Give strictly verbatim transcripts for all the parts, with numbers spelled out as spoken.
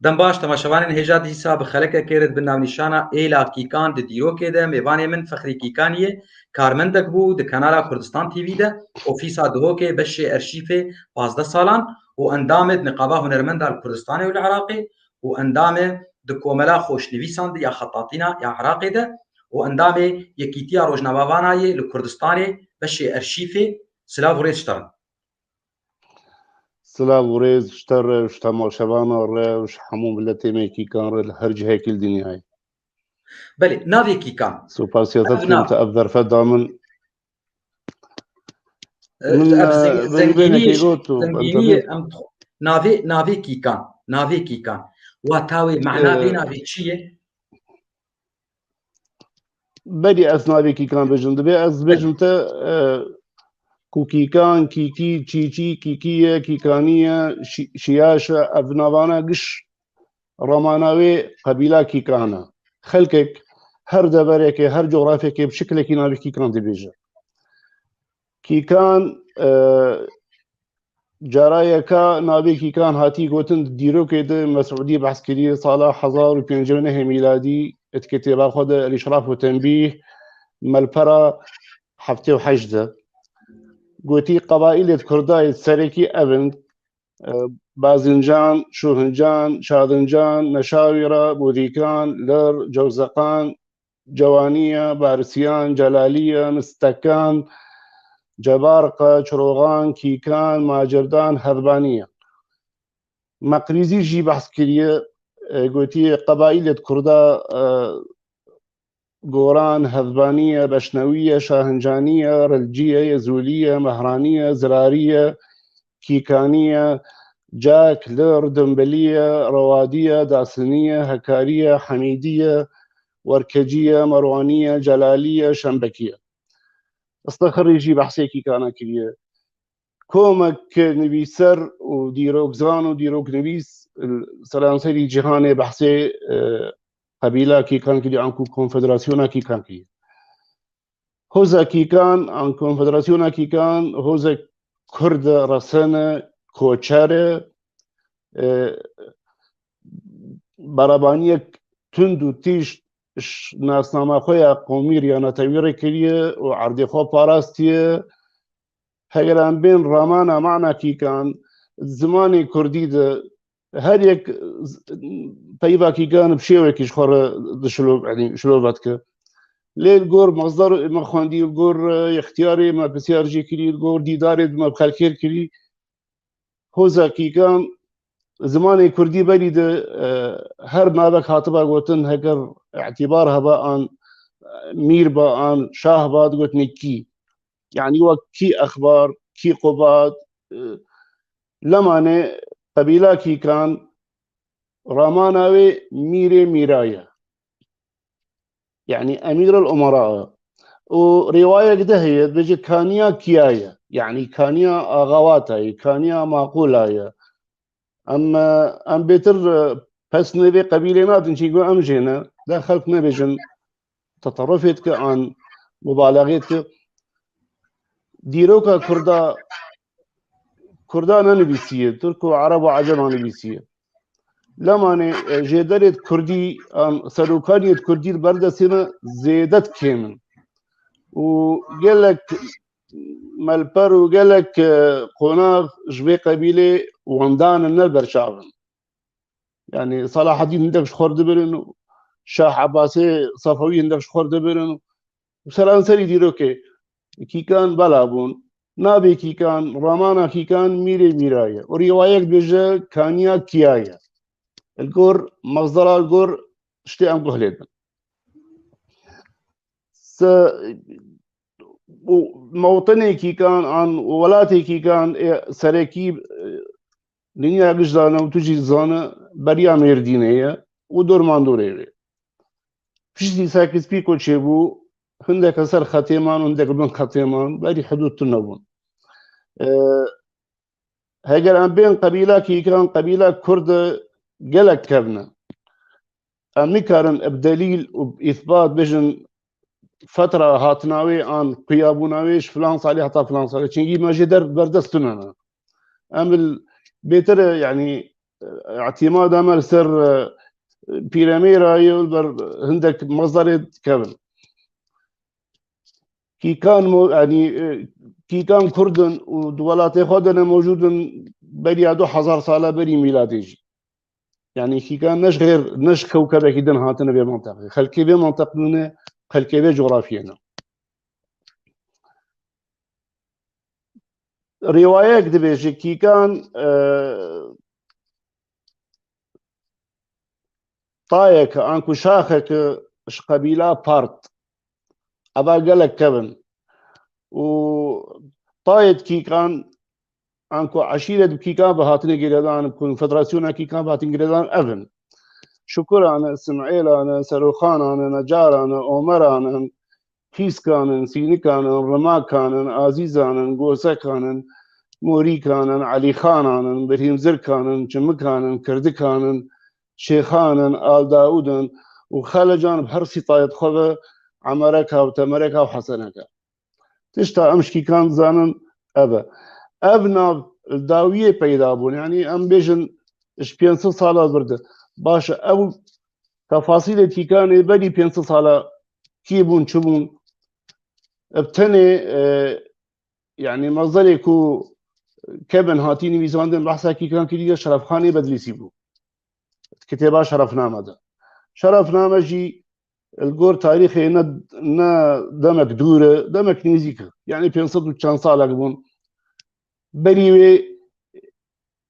Dem baş, temaşevanên hêja dîsa bi xelekekê re di bin navnîşana Êla Kîkan di dîrokê de mêvanê min Fexrî Kîkanî ye. Karmendek bû di kanala Kurdistan T V de, ofîsa Duhokê beşê erşîfê pazdeh salan û endam e di Niqaba Hunermenda li Kurdistanê û li Iraqê û endam e di Komela Xoşnivîsan de ya Xetatîna ya Iraqê de û endamê Yekîtiya Rojnamevana ye li Kurdistanê beşê erşîfê. Silav û rêz ji te re. Silav û rêz ji te re û ji temaşevana re û ji hemû miletê me Kîkan re li her cihekî li dinyayê. Belê, navê Kîkan. Spasiya te Ev dikim, nav. Te ev derfet da min. E, Min, ev e, zeng-, min zengînî bênekê ye, got û zengînî ye, em dixwe-, navê, navê Kîkan, navê Kîkan. Wata wê, mana vê E, navê çi ye? Berî ez navê Kîkan bêjim. Divê ez bêjim te, e, ku Kîkan, Kîkî, Çîçî, Kîkî ye, Kîkanî ye, Şî-, Şiyaş e, ev navana giş ramana wê qebîla Kîkan e. Xelkek her deverekê, her coxrafyekê bi şiklekî navê Kîkan dibêje. Kîkan, e, Cara yeka navê Kîkan hatî gotin, di dîrokê de Mesûdî behs kiriye, sala hezar û pêncî û neh mîladî, di kitêba xwe de El-Îşraf û Tenbîh, melpera heftê û heşt de. Gotî, qebaîlê Kurda yê serekî ev in, e, Bazincan, Şohincan, Şadincan, Neşawîra, Bodîkan, Lir, Cewzeqan, Cewaniye, Barisiyan, Celaliye, Mistekan, Cebarqe, Çiroxan, Kîkan, Macirdan, Hevbaniye. Meqrîzî jî behs kiriye, e, gotiye, qebaîlê Kurda, e, Goran, Hevbaniye, Beşnewiye, Şahincaniye, Rilciye, Yezûliye, Mehraniye, Zirariye, Kîkaniye, Cak, Lir, Dimbiliye, Rewadiye, Dasiniye, Hekariye, Hemîdiye, Werkeciye, Merwaniye, Celaliye, Şembekiye. Istexirî jî behsê Kîkana kiriye. Komek nivîser û dîrokzan û dîroknivîs li seranserî cîhanê behsê, e, qebîla Kîkan kiriye, anku konfederasyona Kîkan kiriye. Hoza Kîkan, an Konfederasyona Kîkan, hozek Kurd e, resen e, koçer e, e, berebaniyek tund û tîj ji nasnama xwe ya qomî ya netewî re kiriye û erdê xwe parastiye. Heger em bên ramana mana Kîkan, zimanê Kurdî de her yek z-, peyva Kîkan bi şêwekî ji xwe re dişilo-, yanî şilova dike. Lê li gor mezder me xwendî, li gor, e, ixtiyarê me pisyar jê kirî, li gor dîdarê me bi xelkê kirî. Hoza Kîkan zimanê Kurdî berî de, e, her navek hatiba gotin, heger îtîbar heba an, e, mîr ba an şah ba, digotinê kî. Yanî wek kî exbar, kî qubat, e, lemanê qebîla Kîkan ramana wê mîrê mîra ye. Yanî emîr el umara. Û rêwayek de heye, dibêje kaniya kiya ye. Yanî kaniya axawata ye, kaniya maqûla ye. Em, em bêtir, e, pesnê vê qebîlê nadin, çî ku em jê ne, de xelk nebêjin, teterufê dike an mubalexê dike. Dîroka Kurda, Kurda nenivîsiye, Tirk û Ereb û Ecema nivîsiye. Lemanê, e, jêderê Kurdî, an serokaniyê Kurdî li ber destê me zêde dikêm in. Û gelek melper û gelek, e, qonax ji vê qebîlê wendan in, ne berçav in. Yanî Selahedîn hindek ji xwe dibirin û Şah Ebasê Sefewî hindek ji xwe dibirin û seranserî dîrokê Kîkan bela bûn. Navê Kîkan, ramana Kîkan mîrê mîra ye. Û rîwayek dibêje kaniya kiya ye. Li gor mexzera, li gor tiştê em guh lê dibin. Se-, û mewtinê Kîkan an welatê Kîkan ê serekî, e, dinya giş zane û tu jî zane beriya Mêrdînê ye û dormandorê wê. Piştî Sakîspîko çêbû, hindek li ser xetê man û hindek li bin xetê man, berî hidûd tune bûn. E, Heger em bên qebîla Kîkan, qebîla Kurd e, gelek kevn e. Em nikarin bi delîl û bi îsbat bêjin fetra hatina wê an qiyabûna wê ji filan salê heta filan salê. Çinkî me jê der berdest tune ne. Em li bêtir e, yanî îtîmada me li ser, e, pîremêra ye û li ber hindek mezderê dikevin. Kîkan mo-, yanî, e, kîkan Kurd in û di welatê xwe de ne mewcûd in beriya du hezar sala berî mîladê jî. Yanî kîkan ne ji xêr, ne ji kewkebekî din hatine vê menteqê. Xelkê vê menteqê ne, xelkê vê cografiyê ne. Rîwayek dibêje kîkan, e, tayeke anku şaxeke ji qebîla Part. Eva gelek kevin. Û tayê di kîkan, anku eşîret bi kîkan ve hatine girêdan, konfederasyona kîkan ve hatin girêdan ev in. Şukuran in, Simêlan in, Seroxanan in, Necaran in, Omeran in, Xîskan in, Sînikan in, Rimakan in, Azîzan in, Gosekan in, Morîkan in, Elîxanan in, Birhîmzirkan in, Çimikan in, Kirdikan in, Şêxan in, Al Dawûd in û Xelecan bi her sî tayet xwe ve Emereka û Temereka û Heseneka. Tişta em ji kîkan dizanin ev e. Ev nav li dawiyê peyda bûn. Yanî em bêjin ji pênc sed sala vir de. Baş e, ew tefasîlê kîkanê berî pênc sed sala kî bûn, çi bûn? Ev tenê, e, yanî mezderê ku kevin hatî nivîsandin, behsa kîkan kiriye, Şerefxanê Bedlîsî bû. Kitêba Şerefname de. Şerefname jî li gor tarîxê ne, ne demek dûr e, demek nêzîk e. Yanî pênc sed û çend salek bûn. Berî wê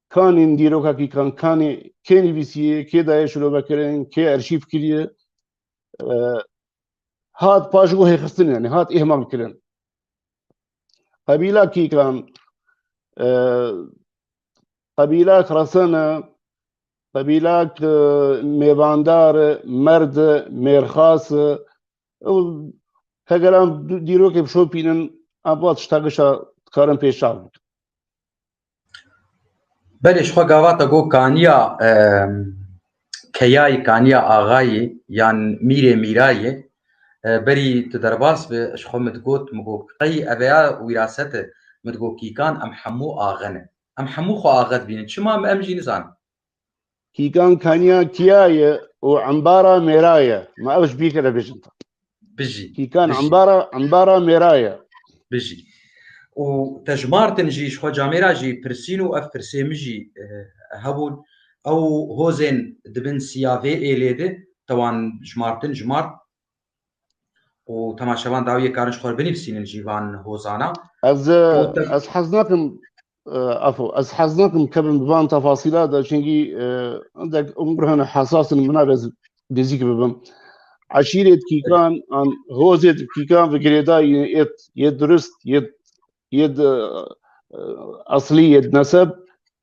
kanên dîroka kîkan, kanê kê nivîsiye, kê daye şilovekirin, kê erşîv kiriye, e, hat paşguhê xistin, yanî hat îhmal kirin. Qebîla kîkan, e, qebîlak resen e, qebîlak, e, mêvandar e, merd e, mêrxas e. Ew heger em dî-, dîrokê bişopînin, em va tişta gişa dikarin pêşav bikin. Belê, ji xwe gava te got kaniya, em, keyayê, kaniya axayê yan mîrê mîrayê, e, berî tu derbas bi, ji xwe min digot, min got, qey eveya wîraset e, min digot, kîkan em hemû axe ne. Em hemû xwe axe dibînin. Çima em, em jî nizanin? Kîkan kaniya kiya ye û embara mêra ye. Me ev ji bîr kire bêjin te. Bijî, Kîkan bijî. embara, embara mêra ye. Bijî. Û te jimartin jî, ji xwe camêra jî pirsîn û ev pirsê min jî, e, hebûn. Ew hozên di bin siya vê êlê de te wan jimartin, jimart. Û temaşevan dawiyê karin ji xwe re binivîsînin jî van hozana. Ez, Û te- ez hez nakim, e, afo, ez hez nakim kevim bi van tefasîla de, çinkî, e, hindek umur hene hesas in, min nabe ez nêzîk bibim. Eşîrê di kîkan, an hozê di kîkan ve girêdayî yê, yê durist, yê, yê di, e, eslî, yê di neseb,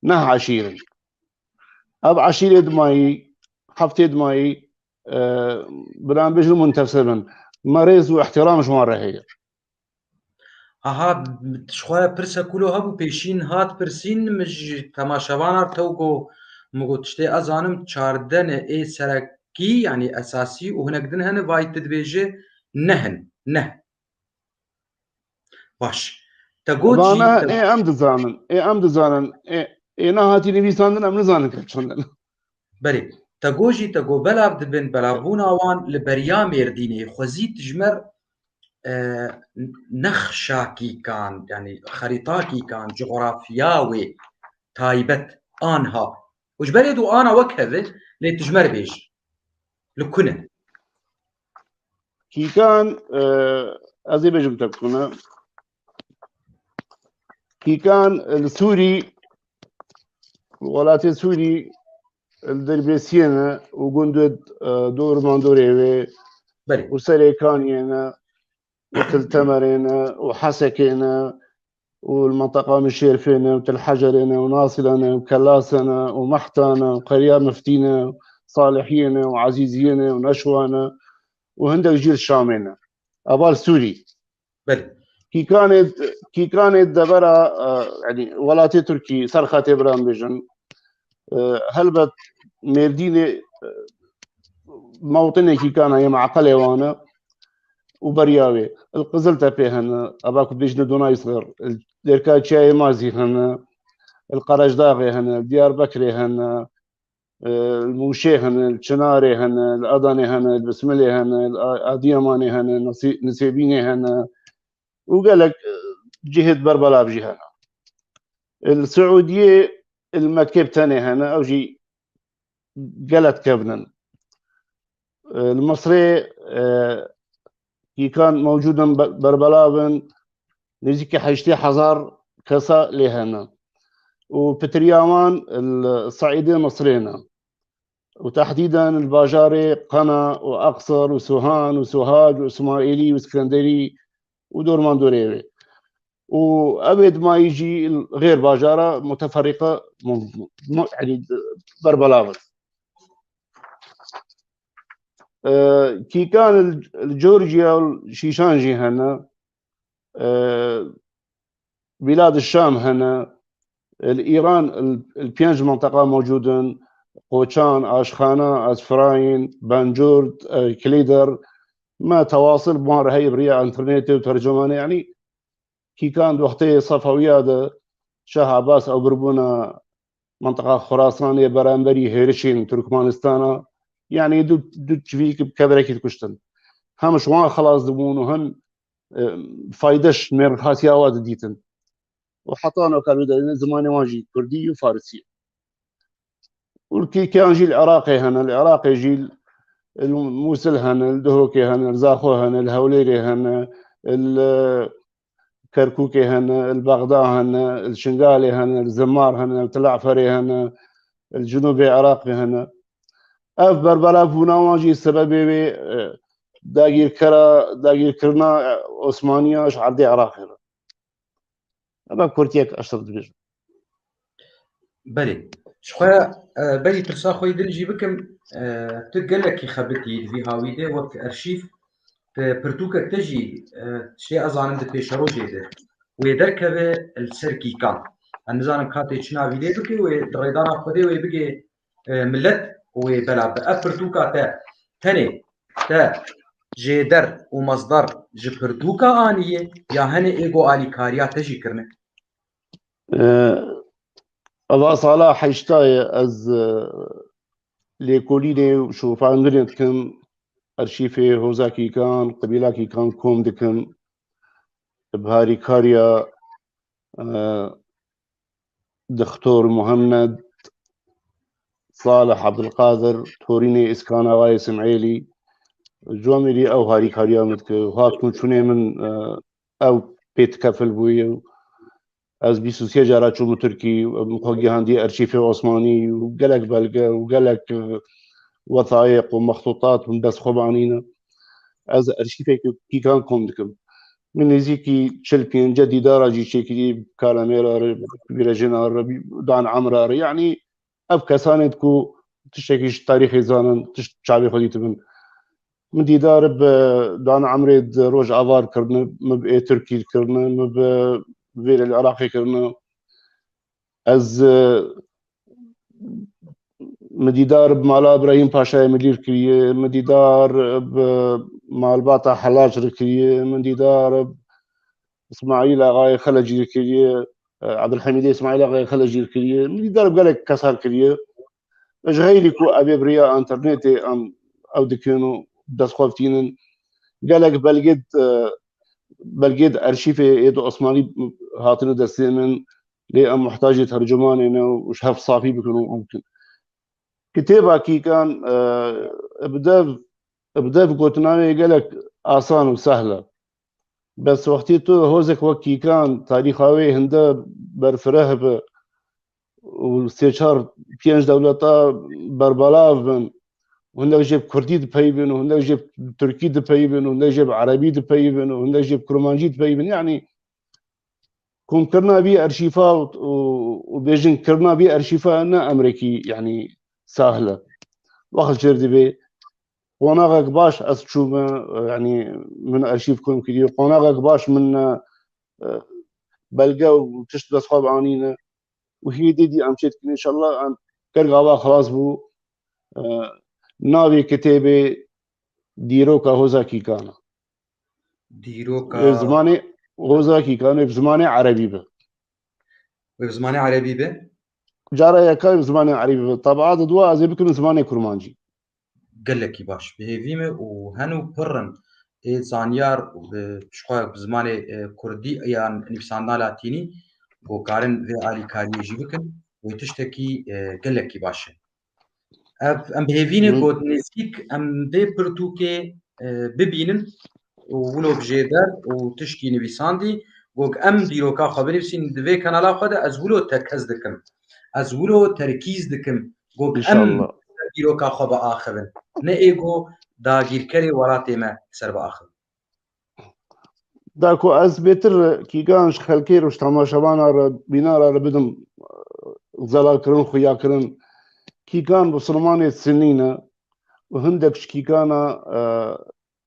ne eşîr in. Ev eşîrê di mayî, heftê di mayî, e, biran bêjin muntesev in. Me rêz û ihtiram ji wan re heye. Aha, ji xwe re pirse kulo hebû, pêşîn hat pirsîn, min ji temaşevana re tew got, min got, tiştê ez zanim çardeh ne ê serekî, yanî esasî û hinek din hene, vay tu dibêje neh in, neh. Baş. Te got jî, Vana te ê em dizanin, ê em dizanin, ê, ê nehatî nivîsandin em nizanin ke çend in. Berê, te got jî, te got belav dibin, belavbûna wan li beriya Mêrdînê, xwezî dijmer, e, nexşakîkan, yanî xerîtakîkan, cografya wê taybet anha. Û ji berê du ana wek hev e, lê dijmer bêj. Li ku ne? Kîkan, e, ez ê bêjim te ku ne. Kîkan, e, li Sûrî, welatê Sûrî, e, li Derbêsiyê ne û gund û, e, dor mandorê wê Belê. û Serêkaniyê ne û Til Temerê ne û Hesekê ne û li menteqa Mişêrfê ne û Til Hecerê ne û Nasile ne û Kelase ne û Mehta ne û Qeriya Miftî ne û Salihiyê ne û Ezîziyê ne û Neşwa ne û hindek jî li Şamê ne. Eva li Sûrî. Belê. Kîkanê, kîkanê devera, e, yanî welatê Tirkî, ser xetê biran bêjin. E, helbet Mêrdînê, e, mewtinê kîkana ye, meqelê wan e. Û beriya wê, li Qiziltepê hene, eva ku dibêjin Donayîsxir, li Dêrka Çiyayê Mazî hene, li Qerecdaxê hene, li Diyarbekirê hene, e, li Mûşê hene, li Çinarê hene, li Adanê hene, li Bismilê hene, li A-, Adiyamanê hene, Nisê-, Nisêbînê hene û gelek, e, cihê di Berbelav jî hene. Li Siûdiyê, li Mekkê bi tenê hene, ew jî gelek kevn in. E, li Misrê, e, kîkan mewcûd in, be-, berbelav in, nêzîkî heştê hezar kesa lê hene. Û pitiriya wan li Seîdê Misrê ne. Û tehdîden li bajarê Qena û Eqsir û Suhan û Suhac û Îsmaîlî û Iskenderî û dormandorê wê. Û ev ê dimayî jî li xêr bajara muteferîqe mu-, mu-, yanî berbelav in. E, kîkan li, li Georgia û Şîşan jî hene. E, Bîlad Şam hene. Li Îran li, li pênc minteqa mewcûd in. Qoçan, Aşxana, Esfirayîn, Bencûrd, e, Kilîder. Me tewasil bi wan re heye bi riya înternetê û tercumanê. Yanî kîkan di wextê Sefewiya de Şah Abbas ew biribûna minteqa Xurasanê beramberî hêrişên Turkmenistana, yanî du, du çivîk bi kevirekî dikuştin. Hem ji wan xelas dibûn û hem, e, fayde ji mêrxasiya wa didîtin. Û heta nokar wê derê zimanê wan jî kurdî û farisî ye. Û kîkan jî li Iraqê hene, li Iraqê jî li Mûsil hene, li Duhokê hene, li Zaxo hene, li Hewlêrê hene, li Kerkûkê hene, li Bexda hene, li Şingalê hene, li Zimar hene, li Tilaferê hene, li Cinûbê Iraqê hene. Ev berbelavbûna wan jî sebebê wê, e, dagîrkera, dagîrkirina, e, Osmaniya ji erdê Iraqê re. Eva kurtiyek ez te dibêjim. Belê. Ji xwe, e, berî pirsa xwe yê din jî bikim, e, tu gelekî xebitî di vî hawî de wek arşîv, tu pirtûkek te jî, e, tiştê ez zanim di pêşerojê de wê derkeve li ser kîkan. Ez nizanim ka tê çi navî lê bike, wê di rêdana xwe de wê bigê, e, milet û wê belav be. Ev pirtûka te tenê te jêder û masdar ji pirtûka anî ye ya hene ê go alîkariya te jî kirine? E, eva sala heştayê ez, e, lêkolînê û şopandinê dikim, arşîfê hoza kîkan, qebîla kîkan kom dikim. Bi harîkariya, e, Dixtor Muhammed Salih Abdulkadir, torînê Îskan Ağayê Simêlî, ji wan mêrî ew harîkariya min dike. Hat û çûnê min, e, ew pê dikefil bûye û ez bîst û sê cara çûm Tirkî, min xwe gihandî arşîfê Osmanî û gelek belge û gelek, e, wethayîq û mextûtat min dest xwe banîne. Ez arşîfekî kîkan kom dikim. Min nêzîkî çil pêncî dîdara jî çêkirî, bi Kalemêra re, bi Vîrejîna re, bi Dan Emra re. Yanî ev kesanê ku tiştekî ji tarîxê zanin, tişt çavê xwe dîtibin. Min dîdar bi Dan Emrê di Rojava re kirine, min bi Êtirkî kirine, min bi vêrê li Iraqê kirine. Ez, e, min dîdar bi mala Îbrahîm Paşayê Milî re kiriye, min dîdar bi malbata Helac re kiriye, min dîdar bi Îsmaîl Axayê Xelecî re kiriye, e, Ebdulhemîdê Îsmaîl Axayê Xelecî re kiriye, min dîdar bi gelek kesan kiriye. Ji xeyrî ku ev ê bi riya înternetê em ew dikin û dest xwe bitînin, gelek belgê, e, belgê di arşîfê êd Osmanî hatine destê min, lê em muhtacê tercumanê ne û ji hev safî bikin û ew bikin. Kitêba Kîkan, e, bi dev, bi dev gotina wê gelek asan û sehl e. Bes wextî tu hozek wek Kîkan tarîxa wê hinde berfireh be û sê çar pênc dewleta berbelav bin, hindek jê bi kurdî dipeyivin û hindek jê bi tirkî dipeyivin û hindek jê bi erebî dipeyivin û hindek jê bi kurmancî dipeyivin. Yanî komkirina vî arşîfa û, û, û bêjin kirina vî arşîfa ne emrekî, yanî sahil e. Wext jêr dibê qonaxek baş ez çûme, yanî min arşîv kom kiriye, qonaxek baş min, e, belge û tişt dest xwe bi anîne. Û hîdî dî em çê dikin, înşallah em ker gava xilas bû. E, navê kitêbê Dîroka Hoza Kîkan e. Dîroka Ê, zimanê Hoza Kîkan ê bi zimanê erebî be. Wê bi zimanê erebî be? cara yeka bi zimanê erîbî bibin. Tabaa di dua ez ê bikim zimanê kurmancî. Gelekî baş. Bi hêvî me û heno pir in ê zanyar û bi, ji xwe bi zimanê, e, kurdî yan nivîsandina latînî ku karin vê alîkariyê jî bikin. Wê tiştekî, e, gelekî baş e. Ev, em bi hêvî ne Hı. ku nêzîk em vê pirtûkê, e, bibînin û wilo bijêder û tişkî nivîsandî, ku em dîroka xwe binivîsîn di vê kanala xwe de, ez wilo tekez dikim. Ez wilo terkîz dikim. Ku em Înşallah. dîroka xwe biaxivin. Ne ê ku dagîrkerê welatê me ser biaxivin. Da ku ez bêtir kîkan ji xelkê re, ji temaşevana re, bîna re, re bidim, zelakirin, xuyakirin. Kîkan Musulmanê Sinnî ne û hindek ji kîkana, e,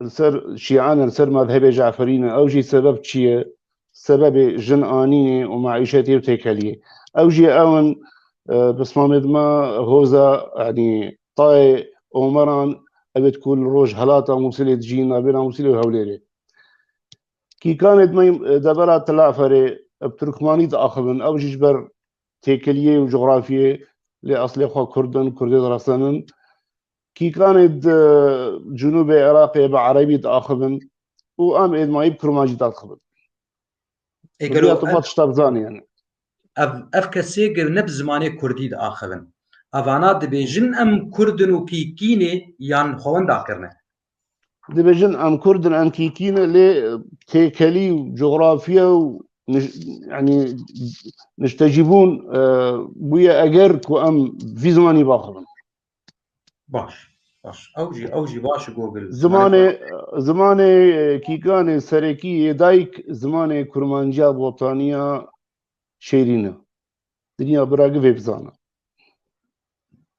li ser Şîan, li ser mezhebê Caferî ne. Ew jî sebeb çi ye? Sebebê jin anînê û maîşetê û têkeliyê. Ew jî ew in, e, pismamê dima hoza, yanî tayê Omeran, ev ê ku li Rojhelata Mûsilê dijîn, navbêna Mûsilê û Hewlêrê. Kîkanê dima, e, devera Tilaferê, e, bi Turkmanî diaxivin. Ew jî ji ber têkeliyê û cografiyê lê eslê xwe Kurd in, Kurdê diresenin. Kîkanê di Cunûbê Iraqê bi Erebî diaxivin û em ê dimayî bi Kurmancî diaxivin. Ê gelo Rûya tu ev, pat tişta bizanî yani. ev, ev kesê gel ne bi zimanê Kurdî diaxivin. Evana dibêjin em Kurd in û kîkî ne yan xwe wenda kirine. Dibêjin em Kurd in, em kîkî ne, lê têkelî û cografiye û niş-, yani niştecîbûn, e, bûye eger ku em vî zimanî baxivin. Baş, baş. Ew jî, ew jî baş e Google. Zimanê, zimanê kîkanê serekî yê dayik zimanê kurmanciya botaniya şêrîn e. Dinya bira givê bizane.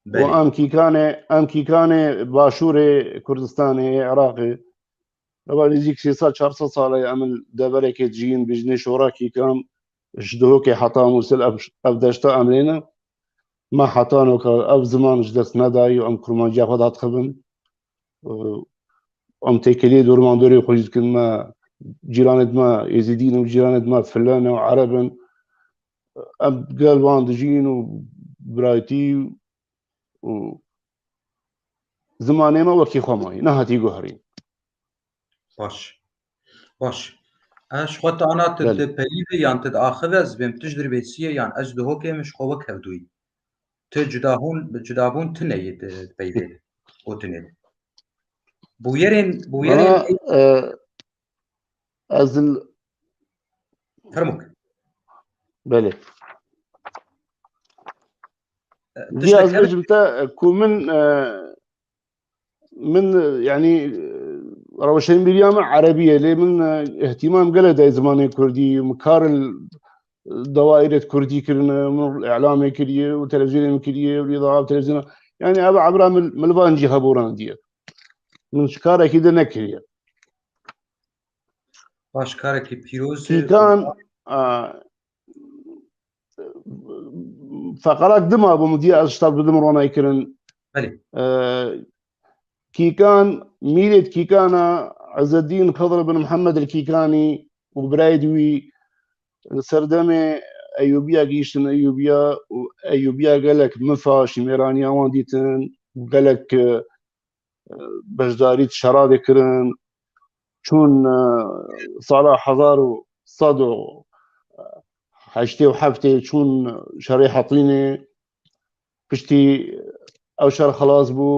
Belê. Û em kîkanê, em kîkanê başûrê Kurdistanê, Iraqê. Eva nêzîk sê sed çar sed sal e em li deverekê dijîn, bijnê şora kîkan, ji Duhokê heta Mûsil ev, ev deşta em lê ne. Me heta noka ev ziman ji dest nedayî û em kurmanciya xwe dixibin. Em têkeliyê dormandorê xwe jî dikin, me cîranê me Êzidî ne û cîranê me File ne û Ereb in. Em gel wan dijîn û birayetî û zimanê me wekî xwe mayî, nehatî guherîn. Baş. Baş. Ez ji xwe tu ana tu Belê. di peyî ve yan tu diaxive, ez bêm tu ji dirbêsiyê yan ez Duhokê me ji xwe wek hevdûyî. Tu cudahûn, cudabûn tune yê di, di peyvê de. Gotinê de. Bûyerên, bûyerên Bana, e, ez l- Fermûk. Belê. E, Vî ez tiştek hebe- bêjim te, e, ku min, e, min, e, yani, e, rewşenbîriya min erebî ye, lê min, e, îhtîmam gelek dayê zimanê kurdî, min kar li, e, dewaîret kurdî kirine, min îlamê kiriye û televîzyonê min kiriye û lî dawa televîzyona. Yani, ev ebra min, min li van cî hebûrandiye. Min ji karekî de nekiriye. Baş, karekî pîroz e. Kîkan, a, feqerak dima bû min diya ez ji te bidim ronaykirin. Belê. E, Kîkan, mîrêd Kîkana Ezeddîn Xidr bin Mihemed el Kîkanî û birayêd wî li serdemê Eyûbiya gihîştin Eyûbiya û Eyûbiya gelek mifa şîmêraniya wan dîtin, gelek, e, beşdarî di şera de kirin. Çûn, e, sala hezar û sed û heştê û heftê çûn şerê Hetînê. Piştî ew şer xelas bû,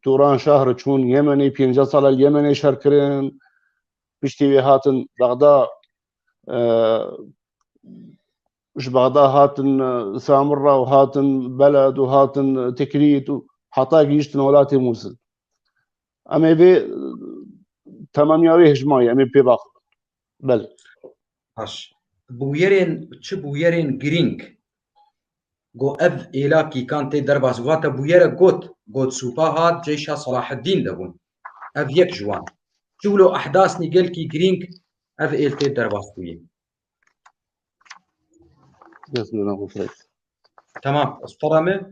Turan Şahr çûn Yemenê, pêncî sala li Yemenê şer kirin. Piştî wê hatin Bexda, e, ji Bexda hatin, e, Samirra û hatin Beled û hatin, e, Tikrît û heta gihîştin welatê Mûsil. Em ê vê, e, temamiya wê hejmayê, em ê pê baxin. Belê. Baş. Bûyerên, çi bûyerên girîng ku ev êla Kîkan tê derbas, vate bûyere got, got sûpa hat ceyşa Selaheddîn de bûn. Ev yek ji wan. Çi wilo ehdasnî gelkî girîng ev êl tê derbas bûye. Dest bide xwe. Tamam, stara me.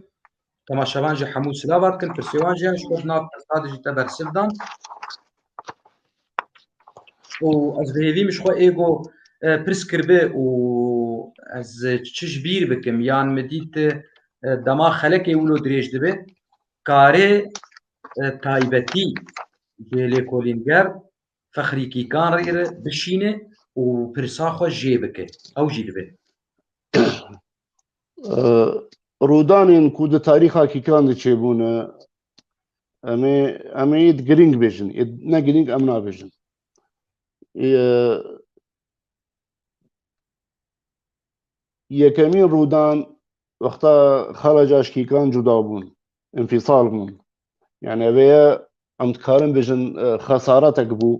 Temaşevan jî hemû silava dikin, pirsê wan jî hene, ji xwe di nav pirsa de jî te bersiv dan. Û ez bi hêvî min ji xwe ê go, e, pirs kiribe û ez çi ji bîr bikim, yan min dît, e, e, dema xelekê wilo dirêj dibe, karê, e, taybetî ji lêkolînger Fexrî Kîkan rê re bişîne û pirsa xwe jê bike. Ew jî dibe. E, rûdanên ku di tarîxa Kîkan de çêbûne, em ê, em ê êd girîng bêjin. Êd ne girîng em nabêjin. E, yekemîn rûdan wexta Xalaca ji Kîkan cuda bûn, infîsal bûn. Yani ev ê em dikarin bêjin, e, xesaretek bû,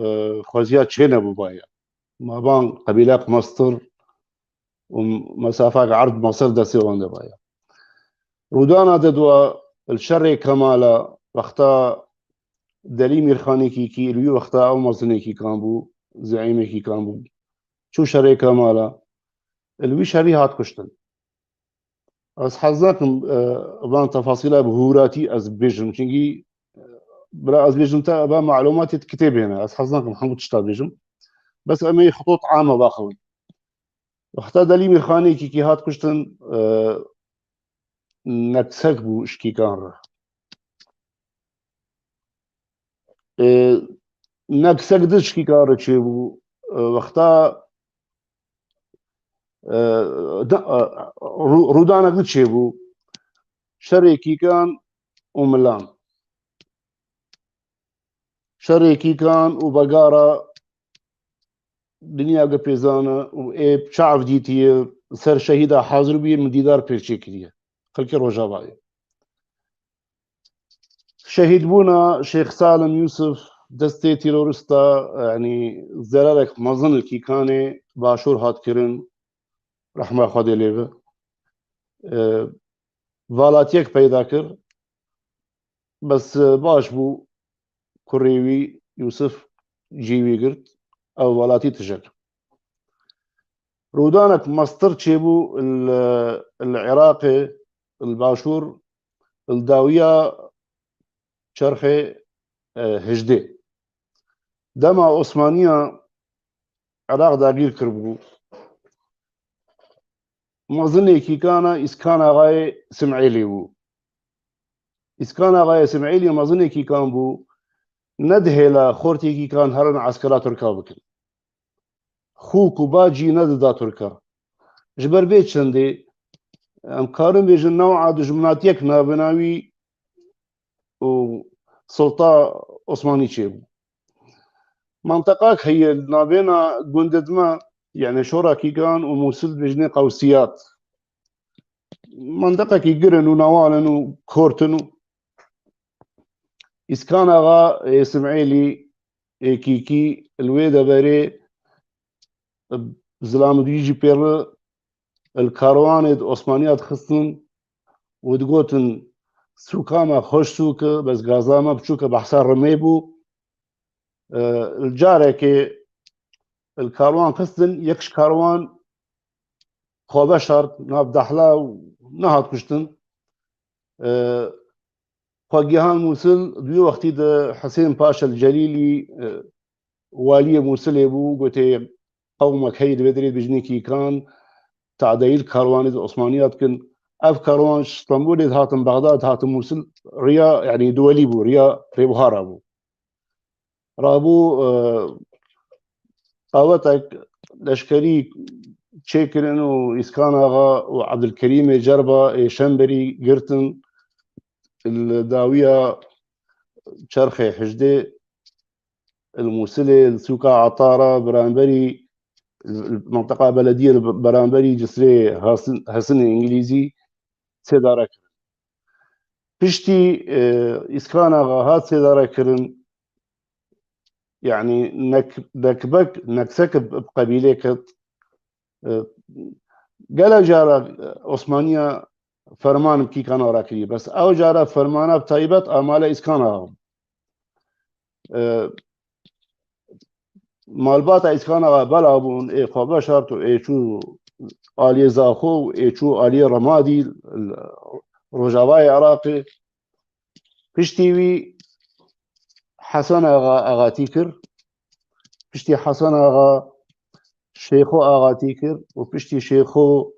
e, xweziya çênebûbaye. Maban qebîlek Mestir û mesafek erd Mesir destê wan de baye. Rûdana dedwa li şerê Kemala wexta Delî Mîrxanê Kîkî, li wî wexta ew mezinê Kîkan bû, zeîmê Kîkan bû. Çû şerê Kemala, li wî şerî hat kuştin. Ez hez nakim, e, van tefasîla bi hûratî ez bêjim. Çunkî, e, bila ez bêjim te eva malûmatê di kitêbê ne. Ez hez nakim hemû tişta bêjim. Bes em ê xitût ame baxivin. Wexta Delî Mîrxanê Kîkî hat kuştin, e, neksek bû ji Kîkan re. E, neksek di ji Kîkan re çêbû. E, wexta, e, da, e, rû-, rûdanek di çêbû. Şerê Kîkan û Milan. Şerê Kîkan û Begara dinya gepêzan e û ê çav dîtiye ser şehîda hazir bûye min dîdar pêr çêkiriye. Xelkê Rojavayê. Şehîdbûna Şêx Salim Yûsif destê terorista, yanî zerarek mezin li Kîkanê Başûr hat kirin, rehma Xwedê lê be. E, valatiyek peyda kir, bes, e, baş bû, kurê wî Yûsif cî wî girt, ew valatî tije kir. Rûdanek mestir çêbû li, li Iraqê, li Başûr, li dawiya çerxê, e, hejdê. Dema Osmaniya Iraq dagîr kiribû, mezinê Kîkana Îskan Axayê Sim'êlî bû. Îskan Axayê Sim'êlî mezinê Kîkan bû, nedihêla xortê Kîkan herin eskera Tirka bikin. Xûk û bacî nedida Tirka. Ji ber vê çendê em karin bêjin new'a dijminatiyek navêna wî û Sulta Osmanî çêbû. Menteqak heye li navêna gundê di me, yani şora Kîkan û Mûsil dibêjinê Qewsiyat. Menteqekî girin û newal in û kort in û Îskan Axa ê Sim'êlî ê Kîkî li wê deverê zilamidî jî pê re li karwanê di Osmaniya dixistin û digotin sûka me xweş sûk e, bes gaza me biçûk e, behsa Rimê bû. E, li carekê li karwan xistin, yek ji karwan xwe veşart nav dehla û nehat kuştin. E, xwe gihan Mûsil, di wî wextî de Hisên Paşa el Celîlî, e, waliyê Mûsilê bû, gotê qewmek heye di vê derê dibêjinê Kîkan, tadeyî li karwanê di Osmaniya dikin. Ev karwan ji Stenbolê dihatin Bexdad, dihatin Mûsil, riya, yanî duwelî bû, riya rêbuhara bû. Rabû, e, qawetek leşkerî çêkirin û Îskan Axa û Ebdilkerîmê Cerba ê Şemberî girtin li dawiya çerxê hejdê li Mûsilê, li sûka Etara, beramberî, li, li menteqa belediyê, li beramberî cisrê Hasin-, Hesinê Îngilîzî sêdare kirin. Piştî, e, Îskan Axa hat sêdare kirin, yani nek-, nekbek, neksek bi, bi qebîlê ket. E, gelek cara, e, Osmaniya ferman bi Kîkan Axa kiriye. Bes ew cara fermana bi taybet amale Îskan Axa bû. E, malbata Îskan Axa bela bûn, ê xwe veşart û ê çû aliyê Zaxo û ê çû aliyê Remadî, Rojavayê Iraqê. Piştî wî Hesen Axa axatî kir. Piştî Hesen Axa Şêxo axatî kir û piştî Şêxo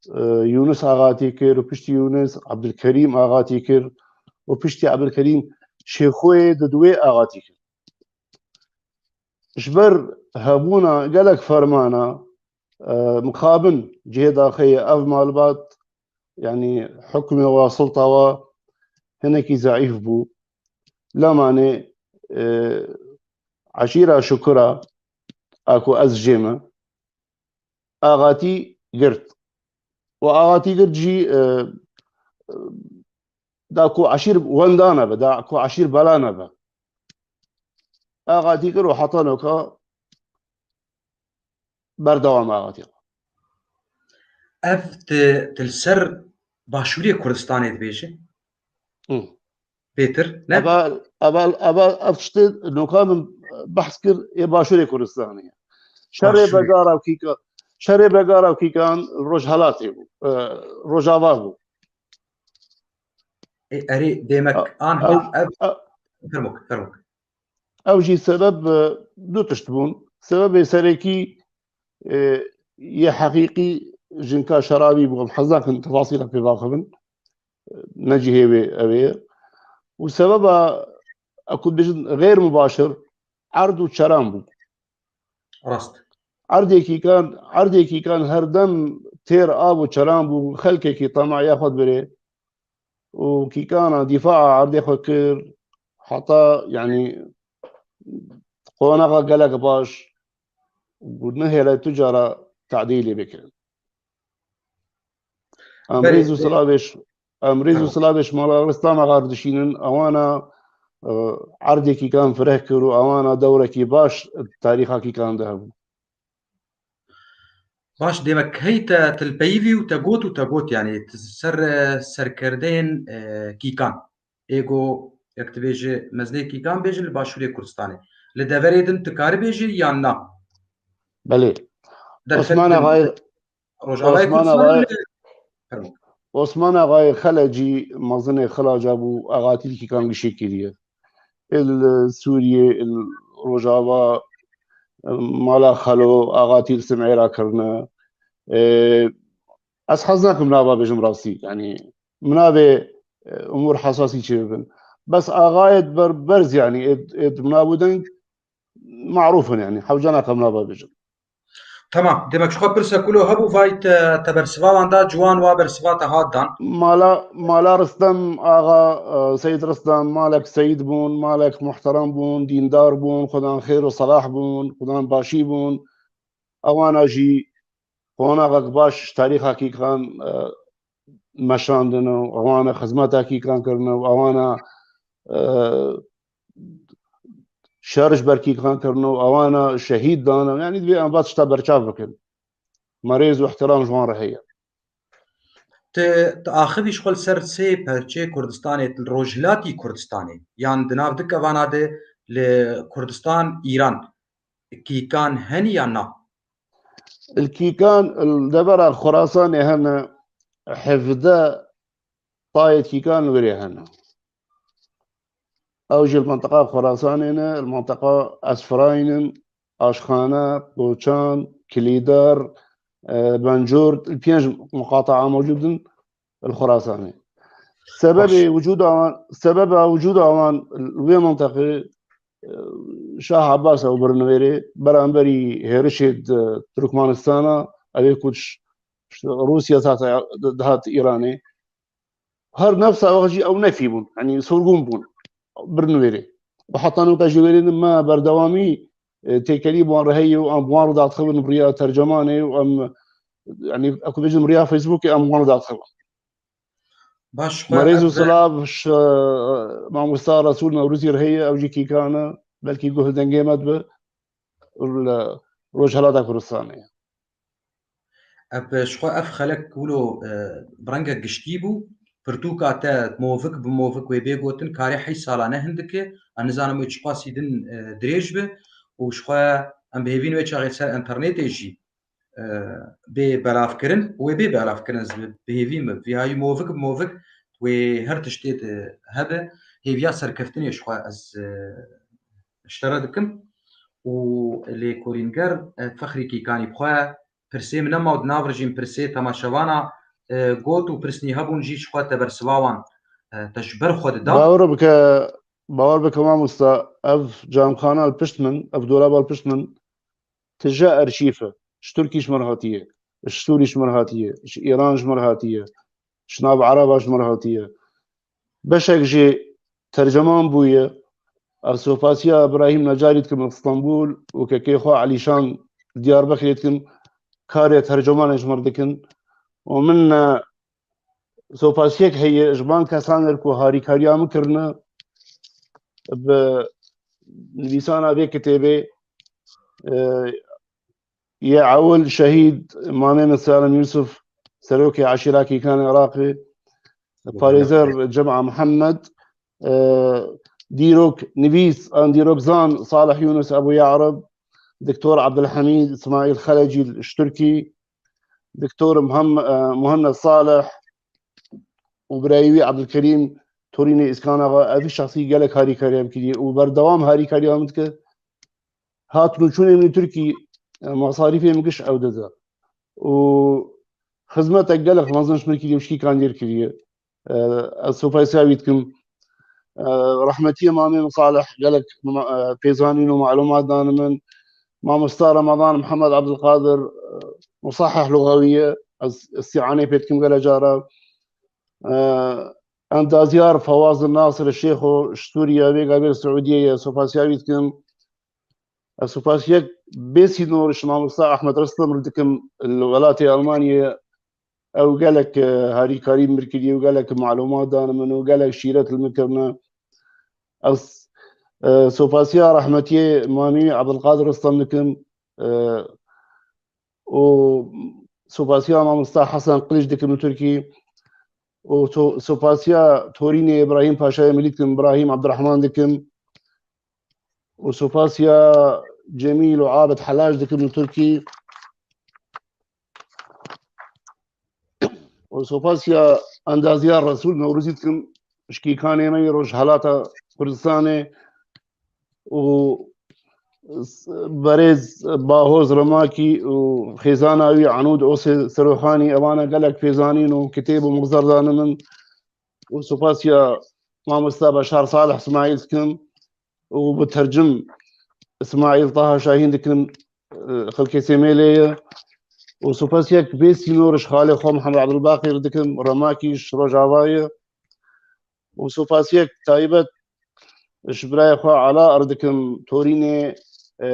e, Yûnis axatî kir û piştî Yûnis Ebdulkerîm axatî kir û piştî Ebdulkerîm Şêxoyê Didwê axatî kir. Ji ber hebûna gelek fermana, e, mixabin cihê daxeyê ev malbat, yanî hukmê wa, sulta wa hinekî zeîf bû. Lemanê, e, eşîra Şukura, a ku ez jê me, axatî girt. Û axatî girt jî, e, da ku eşîr wenda nebe, da ku eşîr bela nebe. Axatî kir û heta noka berdewam axatî. Ev ti, ti li ser Başûrê Kurdistanê dibêje? Hı. Bêtir, ne? Eva, eva, eva, ev tiştê noka min behs kir, ê Başûrê Kurdistanê ye. Şerê Başûrê. Begara û Kîka-, şerê Begara û Kîkan Rojhelatê bû, e, Rojava bû. E, erê, demek A-, anha ev, ev, a- fermok, fermok. Ew jî sebeb, e, du tişt bûn. Sebebê serekî, e, yê heqîqî jinka şerabî bû. Em hez nakin tefasîla pê vaxivin. Ne cihê wê ew ê. Û sebeba, e, ku dibêjin xêr mubaşir, erd û çeran bû. Rast. Erdê Kîkan, erdê Kîkan her dem têr av û çeran bû, xelkekî temahiya xwe dibirê. Û Kîkana dîfaa erdê xwe kir, heta, yanî, qonaxa gelek baş, û nehêle tu cara tadîlê bikirin. Em Belê, rêz û e, silavê ji, em rêz û Tamam. silavê ji Mala Ristan Axa re dişînin, ewana, e, erdê Kîkan fireh kir û ewana dewrekî baş tarîxa Kîkan de hebû. Baş, demek hey te, te li peyivî û te got û te got, yanî, ti ser, e, serkerdeyên, e, Kîkan. Ê ku, yek dibêje, mezinê Kîkan bêje li Başûrê Kurdistanê. Li deverê din tu karî bêjî yan na? Belê. Derfet Osman din Axayê, Rojavayê Osman Kurdistanê Axayê, li Fermo. Osman Axayê Xelecî mezinê Xilaca bû, axatî li Kîkan gişê kiriye. Ê li Sûriyê, ê li Rojava, mala Xelo, axatî li Simêra kirine. Ê, ez hez nakim nava bêjim rastî, yanî min navê, e, umûr hesasî çêbibin. Bes axayê di ber berz, yanî ê, ê di min navû deng marûf in, yanî hewce nakim nava bêjim. Tamam, demek ji xwe pirse kulo hebû, vay te, te bersiva wan da, ciwan wa bersiva te hat dan. Mala, mala Ristem Axa, e, Seyid Ristem, malek seyid bûn, malek muhterem bûn, dîndar bûn, xudan xêr û selah bûn, xudan başî bûn. Ewana jî qonaxek baş ji tarîxa Kîkan, e, meşandin û ewana xizmeta Kîkan kirine û ewana, e, şer ji ber Kîkan kirine û ewana şehîd dane. Yanî divê em va tişta berçav bikin. Me rêz û ihtiram ji wan re heye. Ti, ti axivî ji xwe li ser sê perçê Kurdistanê, li rojhilatî Kurdistanê, yan di nav du kevana de li Kurdistan, Îran, Kîkan henî yan na? Li Kîkan, li devera Xurasanê hene, hevdeh tayê Kîkan li wirê hene. Ew jî li mintiqa Xurasanê ne, li mintiqa Esfirayîn in, Aşxane, Qoçan, Kilîdar, e, Bencûr, li pênc muqataa mewcûd in li Xurasanê. Sebebê Baş. wicûda wan, sebeba wicûda wan li wê mintiqê, e, Şah Abbas ew birin wêrê, beramberî hêrişê di Turkmenistana, ew ê ku ji, ji Rûsya dihat, dihat Îranê. Her nefsa wext jî ew nefî bûn, yanî sorgûn bûn, birin wêrê. Û heta nûka jî wêrê me berdewamî, e, têkelî bi wan re heye û em bi wan re diaxivin bi riya tercemanê û em, yanî, ew ku bêjin bi riya Facebookê em bi wan re diaxivin. Baş, xwe Me rêz û ev silav ji, e, mamosta Resûl Newrozî re heye, ew jî Kîkan e, belkî guh li dengê me dibe, li Rojhelata Kurdistanê. Ev, ji xwe ev xelek wilo, e, bi rengek giştî bû. Pirtûka te movik bi movik wê bê gotin, karê heyş sala ne hindik e. Ez nizanim wê çiqasî din, e, dirêj be. Û ji xwe em bi hêvîn wê çaxê ser înternetê jî, e, bê belavkirin. Wê bê belavkirin, ez bi, bi hêvî me. Vî hayî movik bi movik wê her tiştê de hebe. Hêviya serkeftinê ji xwe ez, e, ji te re dikim. Û lêkolînker, e, Fexrî Kîkanî bi xwe pirsê min nema û di nav re jî pirsê temaşevana, e, got û pirsnî hebûn jî ji xwe te bersiva wan, e, te ji ber xwe dida. Bawer bike, bawer bike mamosta, ev camxana li pişt min, ev dolaba li pişt min, tije arşîf e. Ji Tirkî ji mir hatiye, ji Sûrî ji mir hatiye, ji Îran ji mir hatiye, ji nav Ereba ji mir hatiye. Beşek jî terceman bûye. Ez sopasiya Îbrahîm Necarî dikim li Stenbûl û kekê xwe Elîşan li Diyarbekirê dikim. Karê tercemanê ji mir dikin. Û min, e, sopasiyek heye ji van kesan re ku harîkariya min kirine bi nivîsana vê kitêbê, e, yê ewil şehîd Mamê min Salim Yusuf, serokê eşîra Kîkanê Iraqê, parêzer Cema Mihemed, e, dîrok nivîs an dîrokzan Salih Yunus Ebu Yarib, Doktor Abdulhamid Ismail Xelecî ji Tirkî, Doktor Muham-, e, Muhanned Salih û birayê wî Abdulkerîm Torînê Îskan Axa, ev şexsî gelek harîkariya min kiriye û berdewam harîkariya min dike. Hat û çûnê min Tirkî, e, masarîfê min giş ew dide. Û xizmetek gelek mezin ji min kiriye, ji Kîkan dêr kiriye. E, ez sopayê siya wî dikim. E, rehmetiyê Mamê min Salih gelek ma-, e, pêzanîn û malûmat dane min. Mamosta Ramadan Mihemed Abdulkadir, e, musahih luxawî ye. Ez îstîanê pê dikim gelek cara. E, Endazyar Fawaz Nasir Şêxo ji Sûriye, vêga vê li Siûdiyê ye, sopasiya wî dikim. Ez sopasiyek bê sînor ji mamosta Ahmet Rostom re dikim li welatê Almanyê. Ew gelek, e, harîkarî min kiriye û gelek malûmat dane min û gelek şîret li min kirine. Ez, e, sopasiya rehmetiyê Mamî Abdulkadir Rostom dikim, e, û sopasiya mamosta Hesen Qiliç dikim li Tirkî û to-, sopasiya torînê Îbrahîm Paşayê Milî dikim, Îbrahîm Abdurrahman dikim. û sopasiya Cemîl û Abid Helaj dikim li Tirkî. Û sopasiya Endazyar Resûl Newrozî dikim, ji Kîkanê me yê Rojhelata Kurdistanê û s-, berêz Bahoz Remakî û xêzana wî Enûd Osê Seroxanî, evana gelek pêzanîn û kitêb û mixzer dane min. Û sopasiya mamosta Beşar Salih Smaîl dikim. û bi tercim Îsmaîl Taha Şahîn dikim, e, xelkê Sêmêlê ye. Û sopasiyek bê sînor ji xalê xwe Mihemed Ebdulbaqî re dikim, Remakî ji Rojava ye. Û sopasiyek taybet ji birayê xwe Ela re dikim, torînê, e,